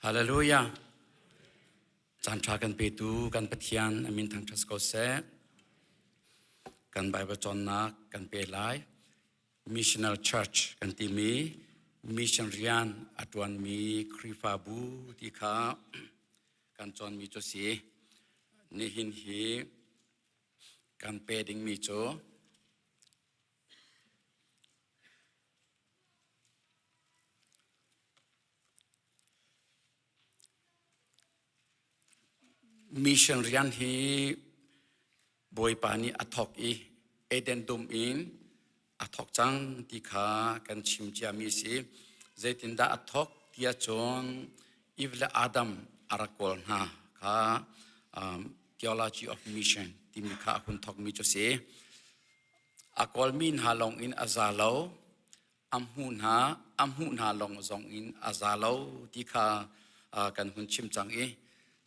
Hallelujah. Caan ṭha kan petu kan Pathian a min thangṭhat ko seh. Kan Bible cawnnak kan pe lai. Missional Church kan timi mission rian a ṭuanmi Khrihfabu ti kha kan cawnmi cu si. Nihin hi kan pe dingmi cu Mission rian hi Bawipa nih a thawk i Eden dum in a thawk cang ti kha kan chim ciami a si. Zeitindah a thawk tiah cun Eve le Adam a rak kawl hna kha um, theology of mission timi kha a hun thawkmi cu a si. A kawlmi hna lawng in a za lo, a hmuh hna a hmuh hna lawng zong in a za lo ti kha kan hun chim cang i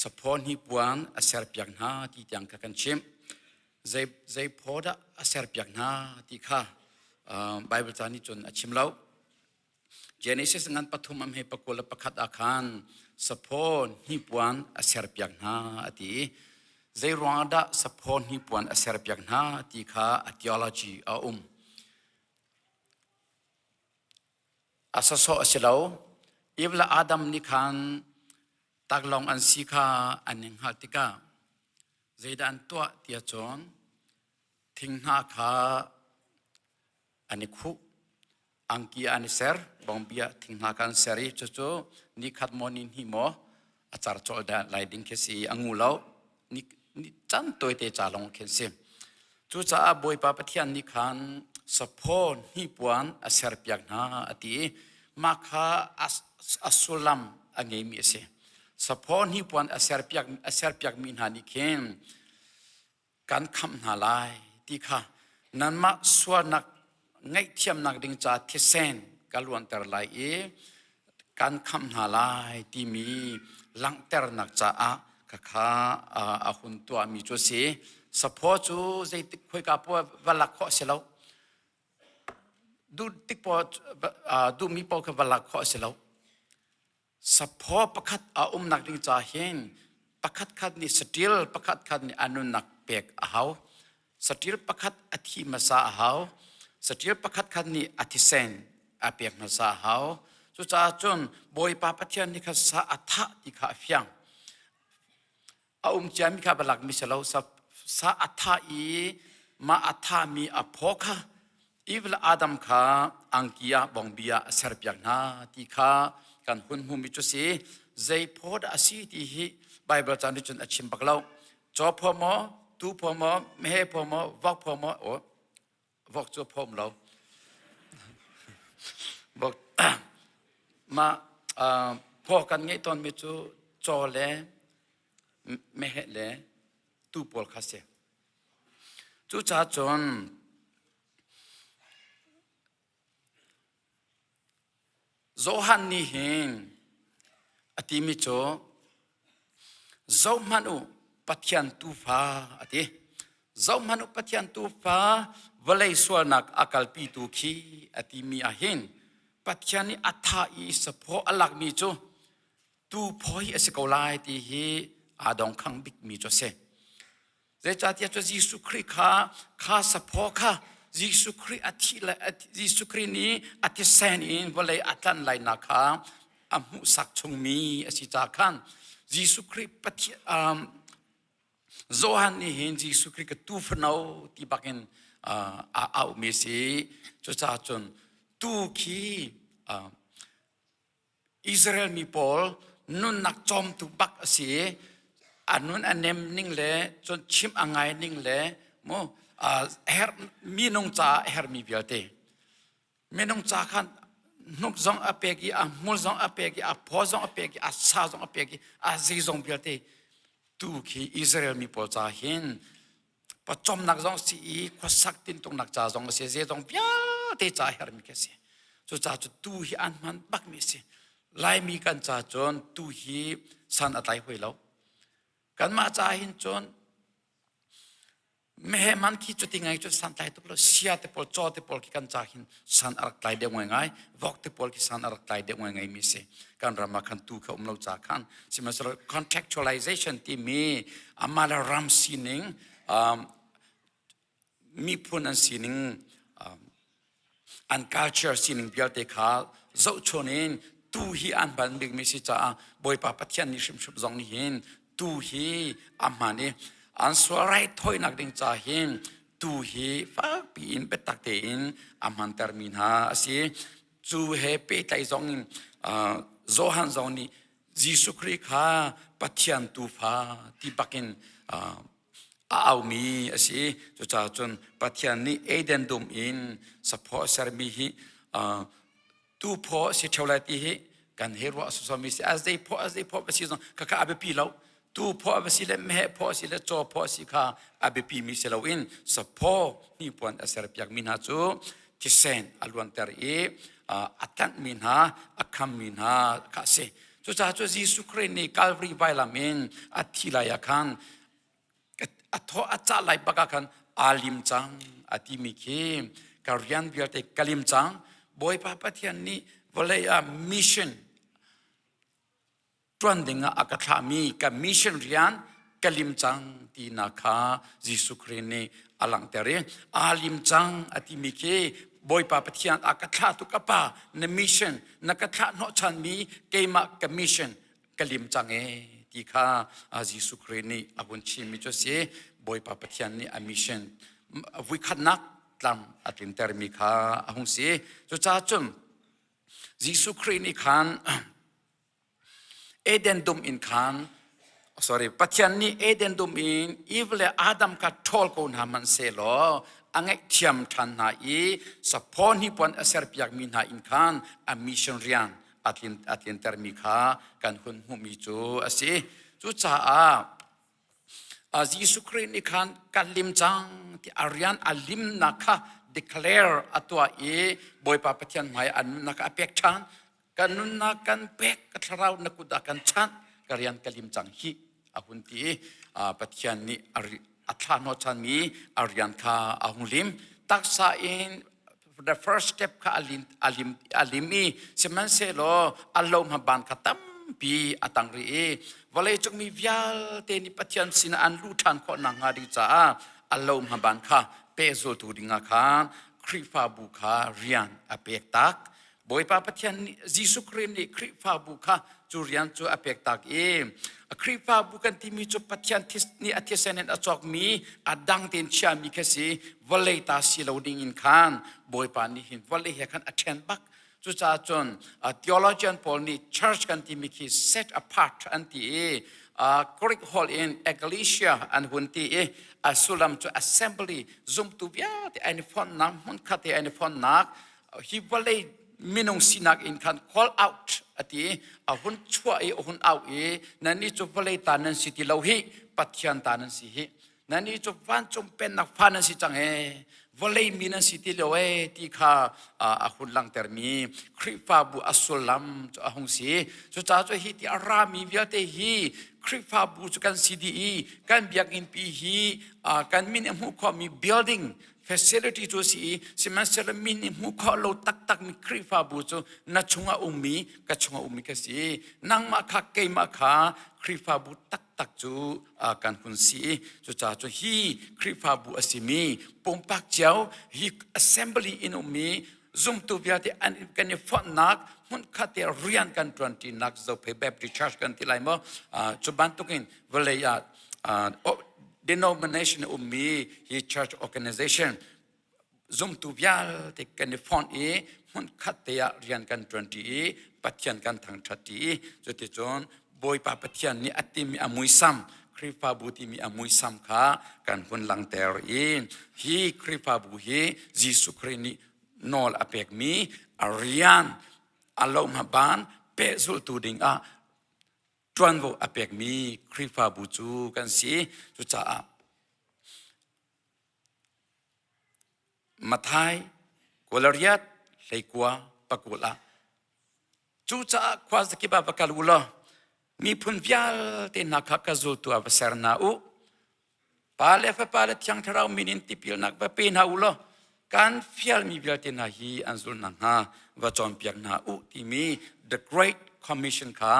saphaw hnipuan a serpiak hna ti tiang kha kan chimh. Zei zei phaw dah a serpiak hna ti kha Bible ca nih cun a chim lo. Genesis ngan pathum am he pakul le pakhat ah khan saphaw hnipuan a serpiak hna a ti i zei ruangah dah saphaw hnipuan a serpiak hna ti kha a theology a um. A sawsawh a si lo. Eve le Adam nih khan taklawng an si kha an i hngalh tikah zeidah an tuah tiah cun thing hna kha an i khuh angki an i ser bawngbi ah thing hna kha an ser i cucu ni khat maw ni hnih maw a car colh dah lai ding khi si a ngu lo ni, ni can tawite ca lawng khin si cucaah Bawipa Pathian nih khan saphaw hnipuan a serpiak hna a ti i mah kha a sullam a ngeimi a si saphaw hnipuan a serpiak a serpiakmi hna nih khin kan khamh hna lai ti kha nanmah sualnak ngaihthiamnak ding ca thisen ka luanter lai i kan khamh hna lai timi langhternak caah khakha a hun tuahmi cu a si. Saphaw cu zeitik khoika poah va lak khawh a si lo. Duh tik poah duhmi paoh kha va lak khawh a si lo. Saphaw pakhat a umnak ding ca hin pakhat khat nih saṭil pakhat khat nih a nunnak pek a hau. Saṭil pakhat a thi hmasa a hau. Saṭil pakhat khat nih a thisen a pek hmasa a hau. Cucaah cun Bawipa Pathian nih khan sa a thah ti kha a fiang. A um ciami kha va lakmi si lo. Sa a thah i mah a thahmi a phaw kha Eve le Adam kha angki ah bawngbi ah a serpiak hna ti kha kan hun hmumi cu si. Zei phaw dah a si ti hi Baibal caan nih cun a chim bak lo. Caw phaw maw, tuu phaw maw, meheh phaw maw, vok phaw maw, oh, vok cu phawm lo. Vok mah phaw kan ngeih tawnmi cu caw le meheh le tuu pawl kha si. Cucaah cun Johan nih hin a timi cu zohhmanh u Pathian tuufa a ti. Zohhmanh u Pathian tuufa vawlei sualnak a kalpitu khi a timi ah hin Pathian nih a thah i saphaw a lakmi cu tuuphaw hi a si ko lai ti hi aa dongkhang bikmi cu a si. Zeicahtiah cu Jesuh Khrih kha kha saphaw kha Jesuh Khrih a thih le Jesuh Khrih nih a thisen in vawlei a tlanh lainak kha a hmuhsak chungmi a si caah khan Jesuh Khrih Pathian um, Johan nih hin Jesuh Khrih ka tuufano ti bakin uh, a auhmi a si. Cucaah cun tu khi uh, Israel mi pawl nunnak cawmtu bak a si i a nun a nem ning le cun chimh a ngai ning le mu herh minung caah a herhmi vialte minung ca khan hnuk zong a pek i a hmul zong a pek i a phaw zong a pek i a sa zong a pek i a zeizong vialte tu khi Israel mi pawl ca hin pawcawmnak zong si i khuasak tintuknak ca zong a si zeizong vialte ca hermi khi a si cucaah cu tu hi an hman bakmi a si laimi kan ca cun tu hi san a tlai hoi lo kanmah ca hin cun Meheh man khi cuti ngai cu santlai tuk lo. Sia te pawl, caw te pawl khi kan ca hin san a rak tlai deuh ngaingai. Vok te pawl khi san a rak tlai deuh ngaingai mi si. Kan ram ah khan tu kha um lo ca khan. Sihmanhsehlaw contextualization timi amah le ram sining, miphun an sining, an culture sining vialte kha zohchun in tu hi an hman bikmi si caah Bawipa Pathian nih hrimhrim zong nih hin tu hi a hman i an sual raithawinak ding ca hin tu hi fakpi in biatak tein a hmantermi hna a si. Cu he pehtlaih zong in Johan zong nih Jesuh Khrih kha Pathian tuufa ti bakin a aumi a si. Cucaah cun Pathian nih Eden dum in saphaw a sermi hi tuphaw si ṭheo lai ti hi kan hei ruah sawsawmi si. A zei phaw a zei phaw va si zong khakha a biapi lo. Tu phaw va si le meheh phaw si le caw phaw si kha a biapi mi si loin saphaw hnipuan a serpiakmi hna cu thisen a luanter i a tlanhmi hna a khammi hna kha a si. Cucaah cu Jesuh Khrih nih Calvary vailam in a thi lai ah khan a thaw a cah lai bak ah khan aa lim cang a timi khi ka rian vialte ka lim cang. Bawipa Pathian nih vawlei ah mission ṭuan ding ah a ka thlahmi ka mission rian ka lim cang tinak kha Jesuh Khrih nih a langhter i aa lim cang a timi khi Bawipa Pathian a ka thlahtu ka pa na mission na ka thlah hnawhchanmi keimah ka mission ka lim cang e ti kha Jesuh Khrih nih a hun chimmi cu a si. Bawipa Pathian nih a mission vuikhatnak tlam a tlintermi kha a hung si. Cucaah cun Jesuh Khrih nih khan Eden dum in khan sorry Pathian nih Eden dum in Eve le Adam kha ṭhawl ko hna hmanh sehlaw a ngaihthiam ṭhan hna i saphaw hnipuan a serpiakmi hna in khan a mission rian a tlin a tlintermi kha kan hun hmuhmi cu a si. Cucaah Jesuh Khrih nih khan kan lim cang ti a rian a limnak kha declare a tuah i Bawipa Pathian hmai a nunnak a pek ṭhan. Kan nunnak kan pek, ka thlarau na kut ah kan chanh, ka rian ka lim cang hih a hun ti i Pathian nih a thlah hnawhchanmi a rian kha a hung lim. Taksa in the first step kha a lim, a lim i sihmanhsehlaw a lohma ban kha tampi a tang rih i vawleicung mi vialte nih Pathian sinah an luh ṭhan khawh nakhnga ding caah a lohma ban kha pehzultu dingah khan Khrihfabu kha rian a pek tak. Bawipa Pathian nih Jesuh Khrih nih Khrihfabu kha cu rian cu a pek tak i Khrihfabu kan timi cu Pathian nih a thisen in a cawkmi a dang tein chiami kha si vawlei ta si lo ding in khan Bawipa nih hin vawlei he khan a ṭhen bak. Cucaah cun theologian pawl nih church kan timi khi set apart an ti i Greek holh in ecclesia an hun ti i a sullam cu assembly zumtu vialte an i fonhnak hmunkhat i an i fonhnak hi vawlei minung sinak in khan call out a ti i a hun chuah i a hun au i nannih cu vawlei ta nan si ti lo hi Pathian ta nan si hi nannih cu vancung pennak fa nan si cang ee vawlei mi nan si ti lo ee ti kha a hun langhtermi Khrihfabu a sullam cu a hung si. Cucaah cu hi ti a rami vialte hi Khrihfabu cu kan si dih i kan biakinn pi hi kan min a hmuh khawhmi building facility cu a si i sihmanhsehlaw mi nih hmuh khawh lo taktakmi Khrihfabu cu na chungah ummi ka chungah ummi ka si. Nangmah kha keimah kha Khrihfabu taktak cu kan hun si i cucaah cu hi Khrihfabu a simi pumpak cio hi assembly in ummi zumtu vialte an kan i fonhnak hmunkhat te rian kan ṭuanṭinak Zophei Baptist Church kan ti lai maw cu bantukin vawlei ah denomination ummi hi church organization zumtu vialte kan i fonh i hmunkhat te ah rian kan ṭuanṭi i Pathian kan thangṭhatṭi i cuticun Bawipa Pathian nih a timi a muisam Khrihfabu timi a muisam kha kan hun langhter i hi Khrihfabu hi Jesuh Khrih nih nawl a pekmi a rian a lohma ban pehzulhtu dingah ṭuanvo a pekmi Khrihfabu cu kan si. Cucaah Mathai Kualariat hleikua pakul ah cucaah khua zakip ah va kal u law miphun vialte hna kha ka zultu ah va ser hna u. Pa le Fapa le Thiang Thlarau min in tipilnak va pe hna u law kan fialmi vialte hna hi an zul nakhnga va cawnpiak hna u timi The Great Commission kha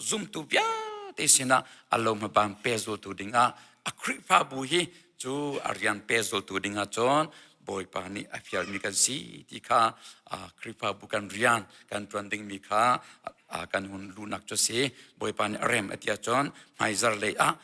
zumtu vialte sinah a lo hmabang pehzultu dingah a Khrihfabu hi cu a rian pehzultu dingah cun Bawipa nih a fialmi kan si ti kha Khrihfabu kan rian kan ṭuan dingmi kha kan hun luhnak cu si. Bawipa nih a rem a ti ahcun hmaizar lei ah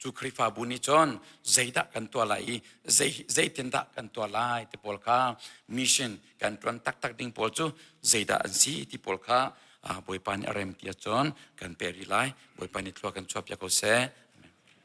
cu Khrihfabu nih cun zeidah kan tuah lai i zeitindah kan tuah lai ti pawl kha mission kan ṭuan taktak ding pawl cu zeidah an si ti pawl kha Bawipa nih a rem ti ahcun kan pe rih lai. Bawipa nih thlua kan chuahpiak ko seh.